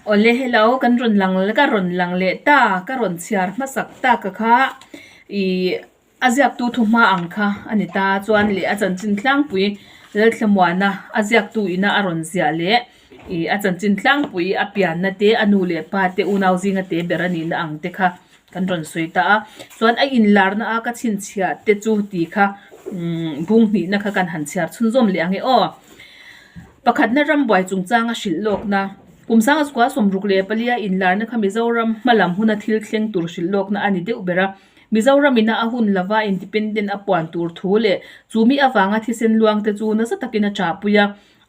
Awle hello kan rawn lang ka rawn lang leh ta ka rawn chhiar hmasak tak a kha ih a ziaktu thu hma ang kha a ni ta chuan leh a chanchin tlangpui Lalthlamuana a ziaktu ina a rawn ziah leh ih a chanchin tlangpui a pianna te a nu leh pa te unau zinga te ber a nihna ang te kha kan rawn sawi ta a chuan a inlarna a ka chhinchhiah te chu tih kha umm bung hnihna kha kan han chhiar chhunzawm leh ang e aw. Pakhatna rambuai chungchanga hrilh lawkna, Kum sanga chukua 64 a inlarna kha Mizoram hma lam huna thil thleng tur hrilh lawkna a ni deuh ber a. Mizoram ina a hun lova independent a puan tur thu leh chu mi avanga thisen luang te chu nasa takin a chahpui a.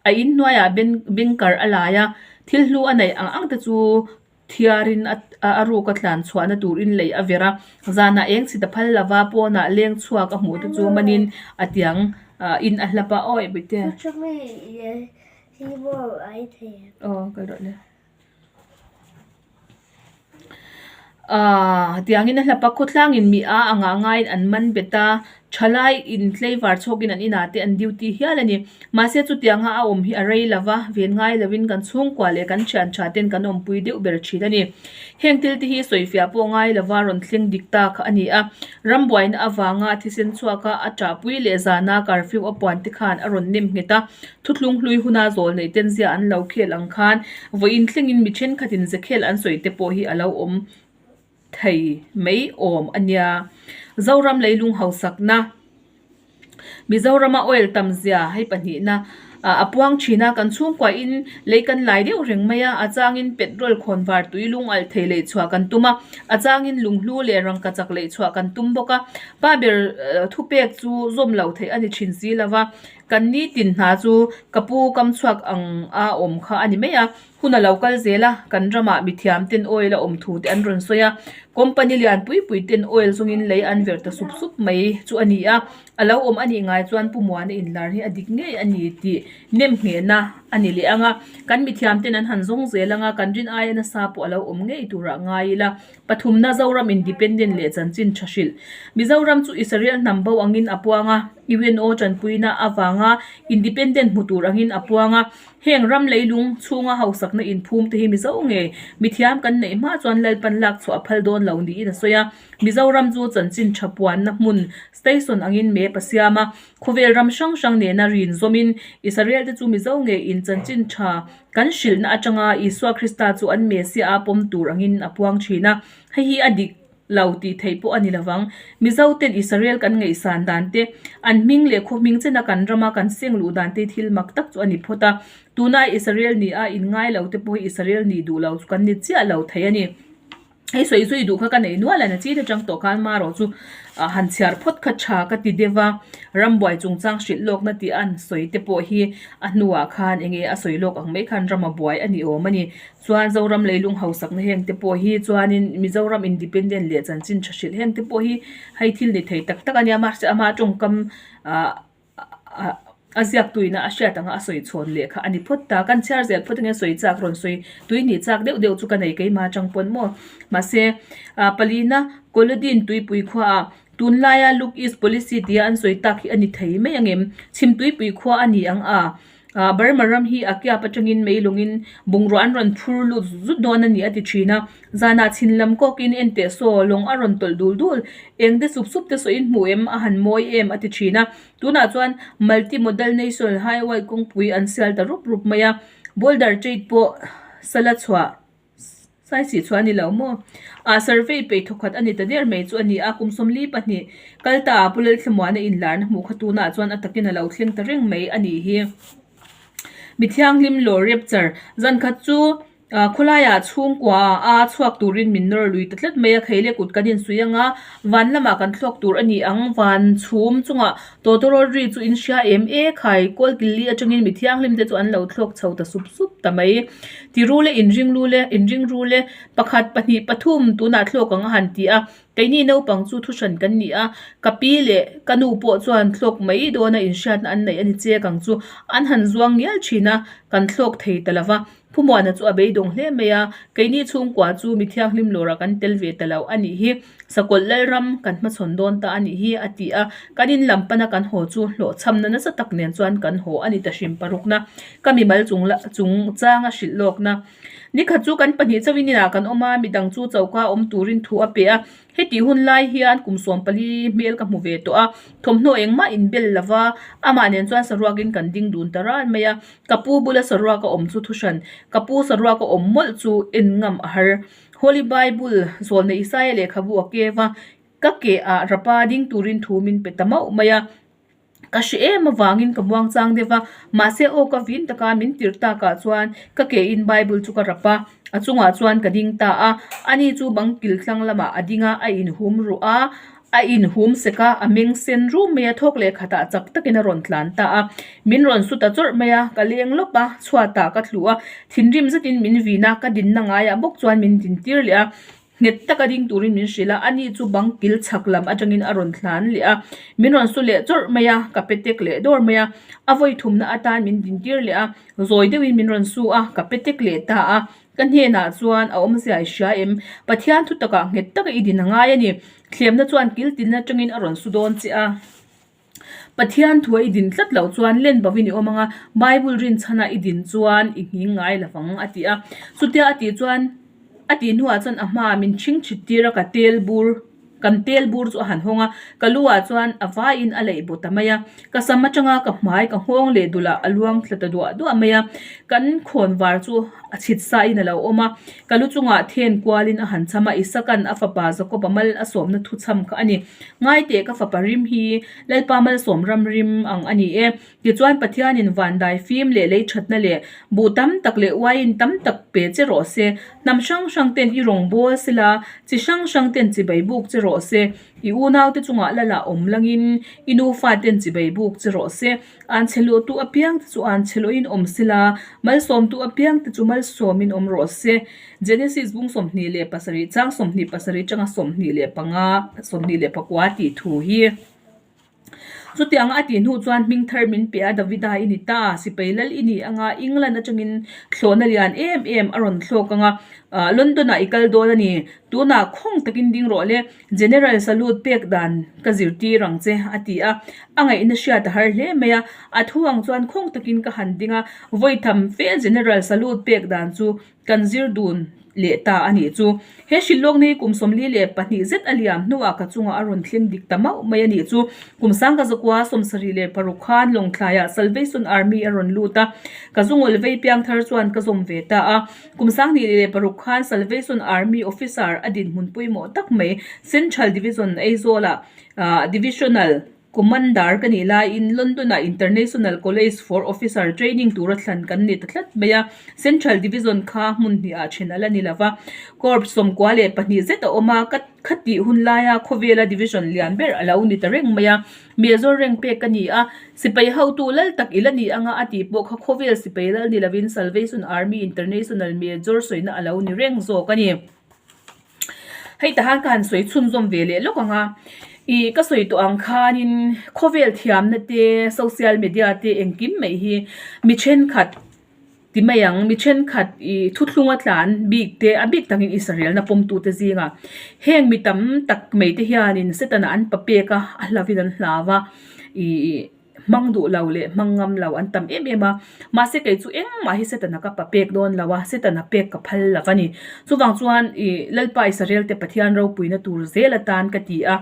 A inhnuaiah bengkar a lai a, thil hlu a neih ang ang te chu Thiarin a ruk a tlan chhuahna turin lei a ver a, zanah eng chhit a phal lova pawnah leng chhuak a hmuh te chu manin a tiang in a hlap a, awi bite. Aw kal rawh le. Aaa tiangin a hlap a, khawtlangin mi a angah ngaiin an man bet a, Thalai in tlaivar chhawkin an inah te an duty hial a ni. Mahse chutianga a awm hi a rei lo va, ven ngai lovin kan chhungkua leh kan thian tha ten kan awmpui deuh ber thin a ni. Heng thil te hi sawifiah pawh ngai lova rawn thleng dik ta kha a ni a. Rambuaina avanga thisen chhuaka a ṭahpui leh zana curfew a puan te khan a rawn nem nghet a. Thuthlung hlui huna zawl neih ten zia an lo khel ang khan vawiin thlengin mi thenkhatin zekhel an sawi te pawh hi a lo awm thei mai awm a nia. Zoram leilung hausakna, Mizorama oil tam zia hei pahnihna a puang thin a, kan chhungkuahin lei kan lai deuh reng mai a, a changin petrol khawn var tui lung alh thei leh chhuah kan tum a, a changin lunghlu leh rangka chak leh chhuah kan tum bawk a, pa ber thupek chu zawm lo theih a ni thin si lo va, kan nitin hna chu ka pu kam chhuak ang a awm kha a ni mai a. Hun a lo kal zel a, kan ramah mithiam ten oil a awm thu te an rawn sawi a, company lian pui pui ten oil zawngin lei an ver ta sup sup mai chu a ni a, a lo awm a nih ngai chuan Pu Muana inlar hi a dik ngei a ni tih nem nghehna a ni leh ang a, kan mithiam ten an han zawng zel ang a, kan rin aia nasa pawh a lo awm ngei turah ngai ila. Pathumna Zoram Independent leh chanchin tha hrilh. Mizoram chu Israel hnam bo angin a puang a, UNO tanpuina avanga Independent hmu tur angin a puang a, Heng ram leilung chhunga hausakna inphum te hi Mizo nge mithiam kan neih hma chuan Lalpan lak chhuah a phal dawn lo niin a sawi a. Mizoram chu chanchin tha puanna hmun station angin map a siam a, khawvel ram hrang hrang nena rin zawmin Israel te chu Mizo nge in chanchin tha kan hrilhna atanga Isua Krista chu an Messiah a pawm tur angin a puang thin a, hei hi a dik lo tih theih pawh a ni lovang. Mizo ten Israel kan ngaihsan dan te, an hming leh khaw hming chena kan rama kan seng luh dan te thil mak tak chu a ni phawt a. Tuna Israel ni a inngai lo te pawh hi Israel nih duh lo chu kan ni chiah lo thei a ni. Hei sawi zui duh kha ka nei nual a, na chin atang tawh khan marawh chu han chhiar phawt kha tha ka ti deuh a. Rambuai chungchang hrilh lawkna tih an sawi te pawh hi a hnuah khan enge a sawi lawk ang mai khan ram a buai a ni awm a ni. Chuan Zoram leilung hausakna heng te pawh hi chuanin Mizoram independent leh chanchin tha hrilh heng te pawh hi hei thil ni thei tak tak a nia mahse ama tawngkam ah a ziaktuina a hriat anga a sawi chhawn leh kha a ni phawt ta kan chhiar zel phawt ange sawi chak rawn sawi tui hnih chak deuh deuh chu ka nei keimah atang pawn maw mahse ah palina Kolodin tuipui khuaah tunlaia look east policy tia an sawi tak hi a ni thei mai angem chhim tuipui khua a ni ang a. Ah Burma ram hi a kiap atangin meilungin bungrua an rawn phur lut zut dawn a ni a ti thin a, zanah chhin lam kawkin en teh saw lawng a rawn tawlh dul dul, eng te sup sup te saw in hmu em a han mawi em a ti thin a, tunah chuan multi modal national highway kawngpui an sial ta rup rup mai a, boulder trade pawh sala chhuah. Saisih chu a ni lo maw? Ah survey peih thawkhat a ni ta der mai chu a ni a, kum 42 kal ta ah Pu Lalthlamuana inlarna hmuh kha tunah chuan a takin a lo thleng ta reng mai a nih hi. Mi thianghlim lawr rapture zan khat chu khawlaiah chhungkua a chhuak turin min nawr lui ta tlat mai a, khei leh kut kan insuih ang a, van lamah kan thlawk tur a ni ang, van chhum chungah tawtawrawt ri chu in hria em e khai kawlkil li atangin mi thianghlim te chu an lo thlawk chho ta sup sup ta mai. Ti ru le inring lu le, inring ru le, pakhat, pahnih, pathum tunah thlawk ang a han ti a, keini naupang chu thuhran kan ni a, ka pi leh ka nu pawh chuan thlawk mai dawna inhriatna an neih a ni chek ang chu, an han zuang ngial thin a, kan thlawk thei ta lo va, Phumuana chu a beidawng hle mai a, keini chhungkua chu mi thianghlim lawrah kan tel ve ta lo a nih hi, Sakawlh Lalram kan hmachhawn dawn ta a nih hi a ti a, kan in lam pana kan haw chu hlawhchhamna nasa tak nen chuan kan haw a ni ta hrim parukna. Ka mimal chung la chung changa hrilh lawkna. Nikhat chu kan pahnih chauhin inah kan awm a, midang chu choka awm turin thu a pe a. Hetih hun lai hian kum 14 hmel ka hmu ve tawh a, thawmhnaw engmah inbel lo va, amah nen chuan saruakin kan ding dun ta ran mai a. Ka pu bula saruak a awm chu thuhran, ka pu saruak a awm mawlh chu en ngam a har. Holy Bible, Zawlna Isaia lehkhabu a keu a, ka ke ah rapa ding turin thu min pe ta mauh mai a. Ka hre em avangin ka muang chang deuh va, mahse aw ka vin taka min tirh takah chuan ka ke in Bible chu ka rap a, a chungah chuan ka ding ta a. Ani chu bang kil tlang lamah a ding a, a inhum ruh a, a inhum sek a, a meng sen rum mai a, thawk leh khatah chak takin a rawn tlan ta a. Min rawn su ta chawrh mai a, ka leng lawp a, chhuatah ka tlu a, thinrim zetin min vin a, ka dinna ngaiah bawk chuan min din tir leh a. Nghet taka ding turin min hrilh a, ani chu bang kil chhak lam atangin a rawn thlan leh a, min rawn su leh chawrh mai a, ka pe tek leh dawr mai a, a vawi thumna atan min din tir leh a, zawi deuhin min rawn su a, ka pe tek leh ta a, ka hnenah chuan a awmzia i hria em? Pathian thu takah nghet taka i din a ngai a ni, thlemna chuan kil tin atangin a rawn su dawn che a. Pathian thua i din tlat loh chuan len bovin i awm ang a, Bible rinchhana i din chuan i nghing ngai lo vang a ti a. Chutia a tih chuan a tih hnuah chuan a hmaah min chhingchhit tir a, ka tel bur kan tel bur chu a han hawng a, ka lu ah chuan a vaiin a leih baw ta mai a, ka sam atanga ka hmai ka nghawng leh dulah a luang thla ta duah duah mai a, kan khawn var chu a chhit sain a lo awm a, ka lu chungah then kualin a han cham a, Isaka'n a fapa Jakob-a mal a sawmna thu cham kha a ni. Ngaiteh ka fapa rim hi Lalpa malsawm ram rim ang a ni e. Tichuan Pathianin van dai fim leh lei thatna leh buh tam tak leh uaiin tam tak pe che rawh se. Hnam hrang hrang ten i rawn bawl sela, chi hrang hrang ten chibai buk che rawh se. I unaute chungah lala awm langin i nufa ten chibai buk che rawh se. Anchhe luhtu apiang te chu anchhe luhin awm sela, malsawmtu apiang te chu malsawmin awm rawh se. Genesis bung 27 chang 27 atanga 25, 24 tih thu hi. Chutianga a tih hnu chuan hming thar min pe a, Davida i ni ta, sipai lal i ni anga England atangin thlawhna lian em em a rawn thlawk anga London ah i kal dawn a ni. Tunah khawng takin ding rawh le, General salute pek dan ka zirtir ang che a ti a, a ngaihna hriat a har hle mai a, a thu ang chuan khawng takin ka han ding a, vawi tham fe General salute pek dan chu Kan zir dun leh ta a nih chu. He hrilhlawkna hi kum 42 zet a liam hnuah ka chungah a rawn thleng dik ta mauh mai a nih chu. Kum sangka zakua 76 khan Lawngthlaiah Salvation Army a rawn lut a, ka zungawl vei piang thar chuan ka zawm ve ta a. Kum 26 khan Salvation Army Officer a dinhmun pawimawh tak mai Central Division Aizawlah Divisional Commander ka nih laiin London-ah International College for Officer Training tura thlan kan ni ta tlat mai a. Central Division kha hmun hnihah then a la ni lo va. Corps 92 zet a awm a, ka khatih hun laia khawvela division lian ber a lo ni ta reng mai a. Major rank pek ka ni a, sipai hotu lal tak i la ni anga a tih pawh kha khawvel sipai lal ni lovin Salvation Army International Major sawina a lo ni reng zawk a ni. Hei tahan ka han sawi chhunzawm ve leh lawk ang a, ih ka sawi tawh ang khanin khawvel thiamna te social media te engkim mai hi mi thenkhat ti mai ang mi thenkhat ih thuthlunga tlan bik te a bik takin Israel-na pawmtute zingah heng mi tam tak mai te hianin Satan-a an pa pek a a hlavin an hlau a ih. Hmang duh lo leh hmang ngam lo an tam em em a, mahse kei chu engmah hi Setana ka pa pek dawn lo a, Setana pek ka phal lo a ni. Chuvang chuan ih Lalpa Israel te Pathian ropuina tur zel atan ka ti a,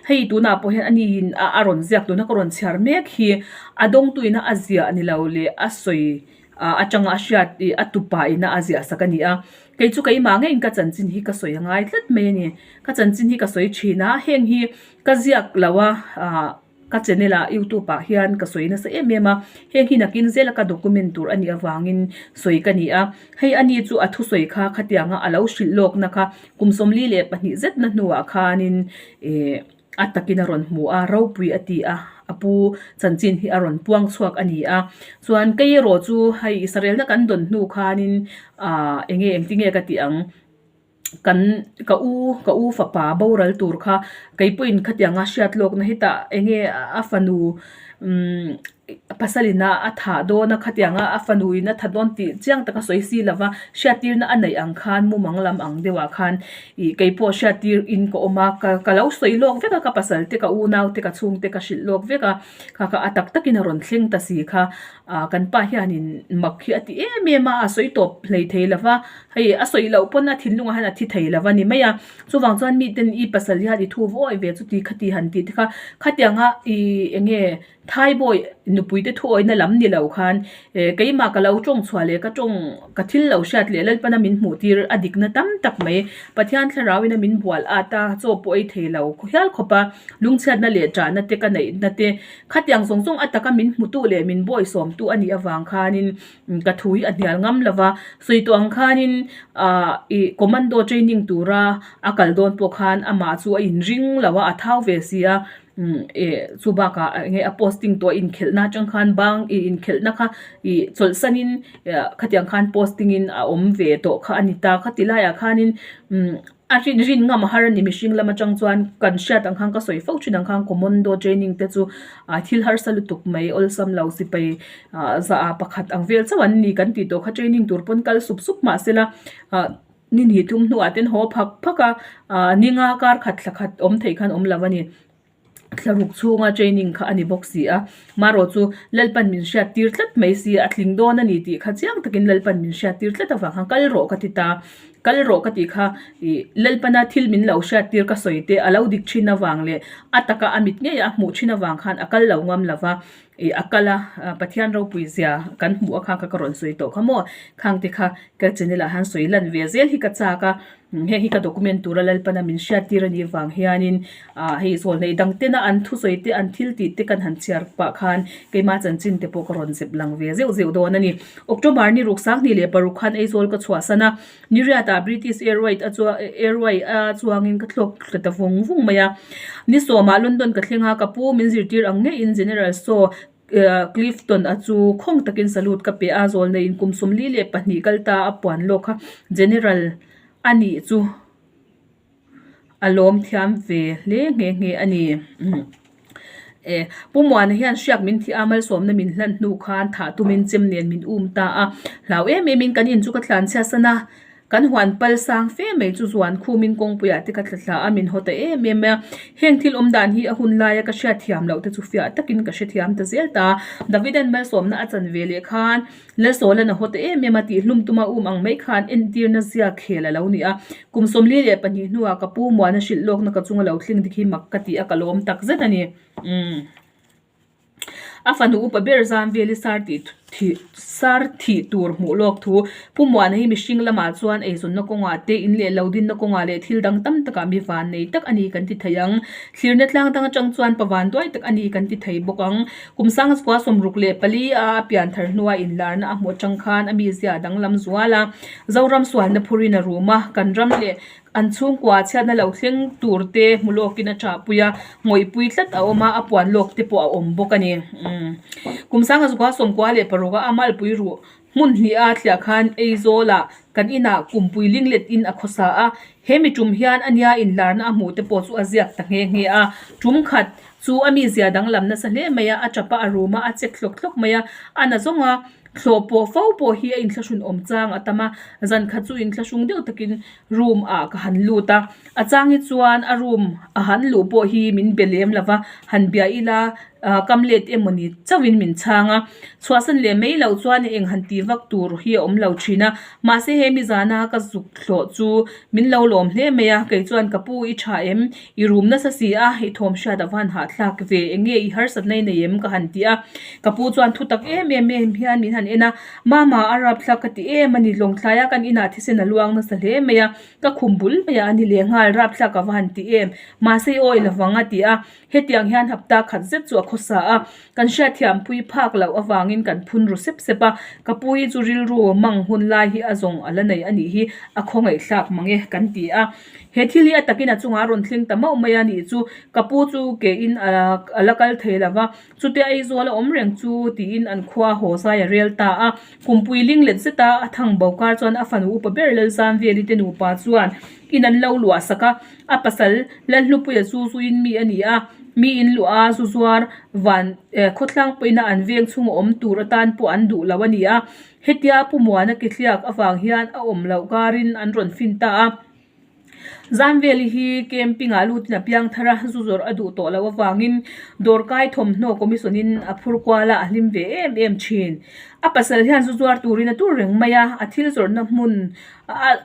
hei tunah pawh hian ani in a rawn ziak tuna ka rawn chhiar mek hi a dawngtuina a ziah ni lo leh a sawi atanga a hriat ih a tupa ina a ziah sak a ni a, kei chu keimah ngeiin ka chanchin hi ka sawi a ngai tlat mai a ni. Ka chanchin hi ka sawi thin a, heng hi ka ziak lo a ah. Ka channel ah youtube ah hian ka sawi nasa em em a, heng hi nakin zela ka document tur a nih avangin sawi ka ni a, hei ani chu a thusawi kha khatianga a lo hrilh lawkna kha kum 42 zet na hnuah khanin ih a takin a rawn hmu a, ropui a ti a, a pu chanchin hi a rawn puang chhuak a ni a, chuan kei erawh chu hei Israel na kan dawn hnu khanin ah enge engtinge ka tih ang. Kan ka u ka u fapa boral tur kha keipawhin khatianga hriat lawkna hetah eng nge a fanu umm. Pasal ina a thah dawn a, khatianga a fanu in a tha dawn tih chiang taka sawi si lova hriattirna a neih ang khan mumang lam ang deuhah khan ih keipawh hriattir in ka awm a, ka ka lo sawi lawk vek a, ka pasal te ka unau te ka chhungte ka hrilh lawk vek a, kha kha a tak takin a rawn thleng ta si kha ah kan pa hianin mak hi a ti em em a, a sawi tawp hlei thei lova hei a sawi loh pawn a thinlungah hian a thi thei lova ni mai a, chuvang chuan miten i pasal hian i thu vawi ve chuti khati han tih te kha khatianga ih eng nge Thaibawi nupuite thuawihna lam ni lo khan keimah ka lo tawng chhuah leh ka tawng ka thil lo hriat leh Lalpana min hmuh tir a dikna tam tak mai. Pathian thlarauin a min bual at a, chaw pawh ei thei lo hial khawp a, lungchhiatna leh ṭahna te ka neihna te khatiang zawng zawng a taka min hmutu leh min bawisawmtu a nih avang khanin ka thu hi a hnial ngam lo va. Sawi tawh ang khanin ah ih commando training tura a kal dawn pawh khan amah chu a inring lo a, a thau ve si a. Umm eh chu bakah eng nge a posting tawh a inkhelhna atang khan bang ih inkhelhna kha ih chawlhsanin eh khatiang khan posting in a awm ve tawh kha a ni ta khati laiah khanin umm a rin rin ngam a har a ni mihring lam atang chuan kan hriat ang khan ka sawi fo thin ang khan commando training te chu ah thil harsa lutuk mai awlsam lo sipai ah za ah pakhat ang vel chauh an ni kan tih tawh kha training tur pawn kal sup sup mahsela ah. Ni hnih tum hnuah ten haw phak phak a, ah ninga kar khat thla khat awm theih khan awm lo a ni. Thlaruk chhunga training kha a ni bawk si a, marawh chu Lalpan min hriat tir tlat mai si a, a tling dawn a ni tih kha chiang takin Lalpan min hriat tir tlat avang khan kal rawh ka ti ta, kal rawh ka tih kha ih Lalpana thil min lo hriat tir ka sawi te a lo dik thin avang leh a taka a mit ngei a hmuh thin avang khan a kal lo ngam lo va, Ih a kal a, Pathian ropui zia kan hmuh a kha ka rawn sawi tawh kha maw? Khang te kha ka channel ah hian sawi lan ve zel hi ka chak a, heng hi ka document tura Lalpana min hriat tir a nih vang hianin ah hei zawlneih dang tena an thusawi te an thil tih te kan han chhiar pah khan keima chanchin te pawh ka rawn zep lang ve zeuh zeuh dawn a ni. October ni ruk 2006 khan Aizawl ka chhuahsan a, Niriat ah British Airways a chuang Airway a chuangin ka thlawk thla ta vung vung mai a. Ni sawmah London ka thleng a, ka pu min zirtir ang ngeiin General Saw Clifton a chu khawng takin salute ka pe a, zawlneiin kum 42 kal ta a puan lawk kha General a nih chu. A lawm thiam ve hle nghe nghe a ni. E, Pu Muana hian hriak min thih a, malsawmna min hlan hnu khan thah tumin chem nen min um ta a. Hlau em emin kan in chu ka thlan chhia san a, kan huan pal sang fe mai chu zuan khumin kawngpuiah te ka tla thla a, min haw ta em em mai a. Heng thil awm dan hi a hun laia ka hriat thiam loh te chu fiah takin ka hrethiam ta zel ta. Davida'n malsawmna a chan ve leh khan Lalsawla'n a haw ta em em a tih hlum tuma um ang mai khan entirna zia khel a lo ni a. Kum 42 hnuah ka pu Muana hrilh lawkna ka chunga lo thleng dik hi mak ka ti a, ka lawm tak zet a ni. Umm. A fanu upa ber zam vel hi sar tih thih sar thih tur hmuh lawk thu Pu Muana hi mihring lamah chuan eizawnna kawngah te, in leh lo dinna kawngah leh thil dang tam takah mi van nei tak a ni kan ti thei ang. Thlirna tlang dang atang chuan pa van duai tak a ni kan ti thei bawk ang. Kum sangchukua 64 a a pian thar hnua inlarna a hmuh atang khan a mizia a danglam zual a. Zoram sualna phurin a rum a, kan ram leh an chhungkua chhiatna lo thleng tur te hmu lawkin a ṭahpui a, ngawihpui tlat a awm a, a puan lawk te pawh a awm bawk a ni. Kum sangchukua 96 a a malpui ruh Hmun hnih a thliah khan Aizawlah kan inah kumpui linglet in a khawsa a, he mi tum hian a nia inlarna a hmuh te pawh chu a ziak ta nghe nghe a. Tum khat chu a mizia danglam nasa hle mai a, a tap a, a rum a, a chek hlawk hlawk mai a, a na zawng a, thlawh pawh fo pawh hi a inthlahrun awm chang a tam a, zan khat chu inthlahrung deuh takin room ah ka han lut a, a chang hi chuan a room a han luh pawh hi min be lem lo va, han bia ila Ah kam let emawni chauhin min chhang a, chhuahsan leh mai loh chuan eng han tih vak tur hi a awm lo thin a, mahse he mi zana ka zuk hlawh chu min lo lawm hle mai a, kei chuan ka pu i tha em, i rum nasa si a, i thawm hriat a van hahthlak ve, eng nge i harsatna i nei em ka han ti a, ka pu chuan thu tak em em em hian min han en a, mama a rapthlak ka ti em a ni, lawngthlai a kan inah thisen a luang nasa hle mai a, ka khum bul mai a ni leh nghal rapthlak a va han ti em, mahse i awi lovang a ti a. Hetiang hian hapta khat zet chu a khawsa a, kan hriatthiampui phak loh avangin kan phun ru sep sep a, ka pu hi chu rilru mang hun lai hi a zawng a la nei a nih hi a khawngaihthlak mang e kan ti a. He thil hi a takin a chungah a rawn thleng ta mauh mai a nih chu ka pu chu ke in a la kal thei lo va, chutia Aizawl a awm reng chu tiin an khua haw zai a rel ta a. Kumpui linglet zeta a thang bo kar chuan a fanu upa ber Lalzamveli te nupa chuan in an lo luah sak a, a pasal Lalhlupuia chu zuin mi a ni a. Mi in luah a zu zuar van eh khawthlang pawhin a an veng chhunga awm tur atan pawh an duh lo a ni a. Hetia Pu Muana ke thliak avang hian a awm loh karin an rawn fin ta a. Zanveli hi camping ah lutin a piang thar a, zu zawrh a duh tawh loh avangin dawrkai thawmhnaw commission in a phur kual a, a hlim ve em em thin. A pasal hian zu zuar turin a tur reng mai a, a thil zawrhna hmun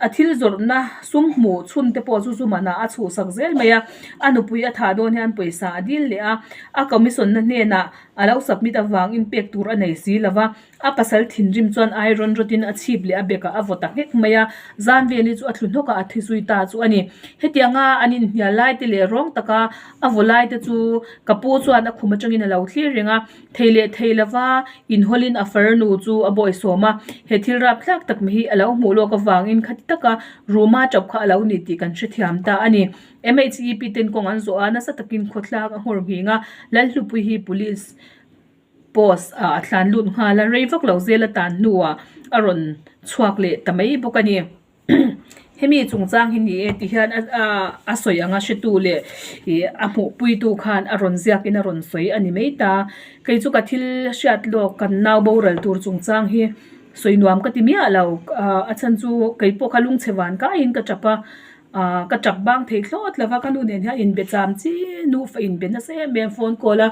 a thil zawrhna sum hmuh chhun te pawh chu zu manah a chhuhsak zel mai a, a nupui a thah dawn hian pawisa a dil leh a, a commission na hnenah a lo submit avangin pek tur a nei si lo va. A pasal thinrim chuan iron rawtin a chhip leh a bekah a vaw ta nghek mai a, zan veli chu a thlu hnawk a, a thi zui ta chu a ni. Hetianga an inhnial lai te leh rawng taka a vaw lai te chu ka pu chuan a khum atangin a lo thlir reng a, thei leh thei lova inhawlin a farnu chu a bawisawm a, he thil rapthlak tak mai hi a lo hmuh lawk avangin khati taka Ruma tap kha a lo ni tih kan hrethiam ta a ni. MHEP ten kawng an zawh a, nasa takin khawthlak a nghawr nghing a, Lalhlupui hi Police Post ah a tlan lut nghal a, rei vak lo zel a tan hnuah a rawn chhuak leh ta mai bawk a ni. Hemi chungchang hi ni e ti hian a sawi anga hretu leh ih a hmuhpuitu khan a rawn ziakin a rawn sawi a ni mai ta. Kei chu ka thil hriat lawk kan nau boral tur chungchang hi sawi nuam ka ti miah lo a chhan chu kei pawh kha lungchhe van kaiin ka tap a. Ahh ka tap bang thei thlawt lo va, ka nu nen hian inbe cham chi nufa inbe nasa em em phone call a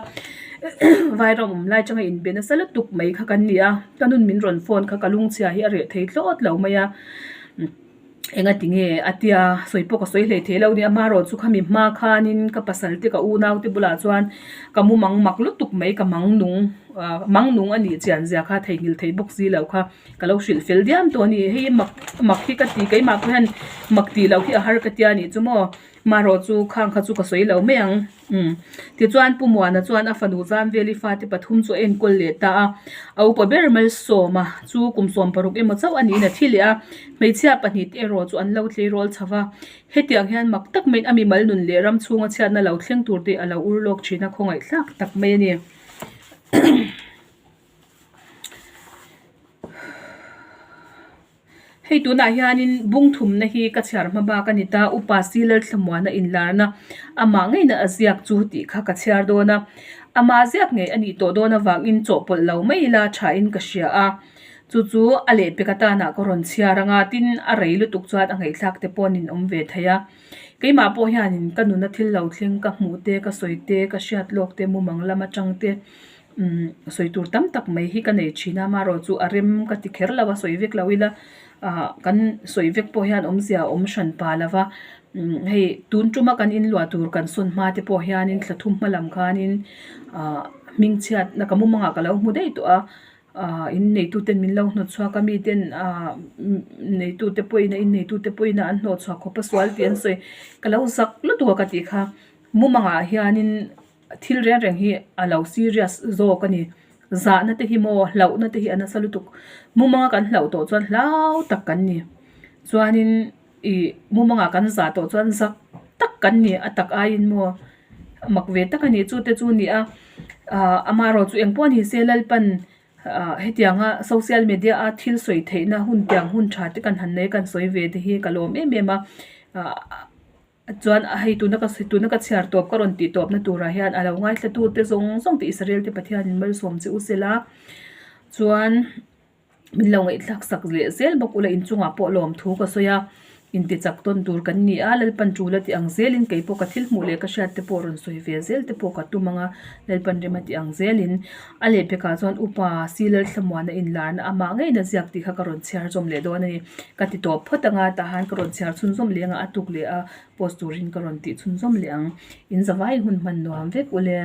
vairam awm lai atanga inbe nasa lutuk mai kha kan ni a, ka nun min rawn phone kha ka lungchhia hi a reh thei thlawt lo mai a, enga tinge a tia sawi pawh ka sawi hlei thei lo a ni, amaherawhchu khami hma khanin ka pasal te ka unau te bulah chuan ka mumang mak lutuk mai ka mang nung ahh mang nung a nih chian zia kha theihnghilh thei bawk si lo kha. Ka lo hrilh fel diam tawh a ni. Hei mak mak hi ka ti keimah pawh hian mak tih loh hi a har ka tia nih chu maw. Marawh chu khang kha chu ka sawi lo mai ang. Umm. Tichuan Pu Muana chuan a fanu Zamveli fate pathum chu a enkawl leh ta a. A upa ber Malsawma chu kum 16 emaw chauh a niin a thi leh a. Hmeichhia pahnihte erawh chu an lo tleirawl chho va. Hetiang hian mak tak maiin a mimal nun leh ram chhunga chhiatna lo thleng tur te a lo ur lawk thin a khawngaihthlak tak mai a ni. Hei tunah hianin bung thumna hi ka chhiar hma bak a ni ta, Upa Silar Thlamuana inlarna amah ngeina a ziak chu tih kha ka chhiar dawn a, ama ziak ngei a nih tawh dawn avangin chawhpawlh lo mai ila thain ka hria a, chu chu a lehpek atanah ka rawn chhiar anga tin a rei lutuk chuan a ngaihthlak te pawh an inawm ve thei a, keimah pawh hianin ka nuna thil lo thleng ka hmuh te ka sawi te ka hriat lawk te mumang lam atang te. Umm sawi tur tam tak mai hi ka nei thin a amaherawh chu a rem ka ti kher lo a sawi vek lo ila ah kan sawi vek pawh hian awmzia a awm hran pa lo va umm hei tun tuma kan inluah tur kan sawn hma te pawh hianin thla thum hma lam khanin ah hmingchhiatna ka mumangah ka lo hmu daih tawh a ah in neituten min lo hnawt chhuak a miten ah neitute pawhin a inneitute pawhin a an hnawh chhuak khawp a sual tih an sawi ka lo zak lutuk a ka tih kha mumangah hianin. Thil reng reng hi a lo serious zawk a ni. Zahna te hi maw hlauhna te hi a nasa lutuk. Mumanga kan hlauh tawh chuan hlau tak kan ni. Chuanin ih mumanga kan zah tawh chuan zak tak kan ni a tak aiin maw mak ve tak a ni. Chu te chu a ni a, ah amaherawhchu engpawh ni se Lalpan ah hetianga social media a thil sawi theihna hun tiang hun tha te kan han nei kan sawi ve te hi ka lawm em em a ah. Chuan hei tuna ka tuna ka chhiar tawp ka rawn tih tawpna turah hian a lo ngaithla tute zawng zawng te Israel te Pathianin malsawm che u sela chuan min lo ngaihthlak sak leh zel bawk ula inchungah pawh lawmthu ka sawi a intichak tawn tur kan ni a Lalpan tul a tih ang zelin kei pawh ka thil hmuh leh ka hriat te pawh rawn sawi ve zel te pawh ka tum ang a Lalpan rem a tih ang zelin a lehpekah chuan upa Silalthlamuana inlarna amah ngeina ziak tih kha ka rawn chhiar zawm leh dawn a ni. Ka ti tawp phawt anga tah han ka rawn chhiar chhunzawm leh anga a tuk leh a post turin ka rawn tih chhunzawm leh ang. In zavaiin hun hman nuam vek ule.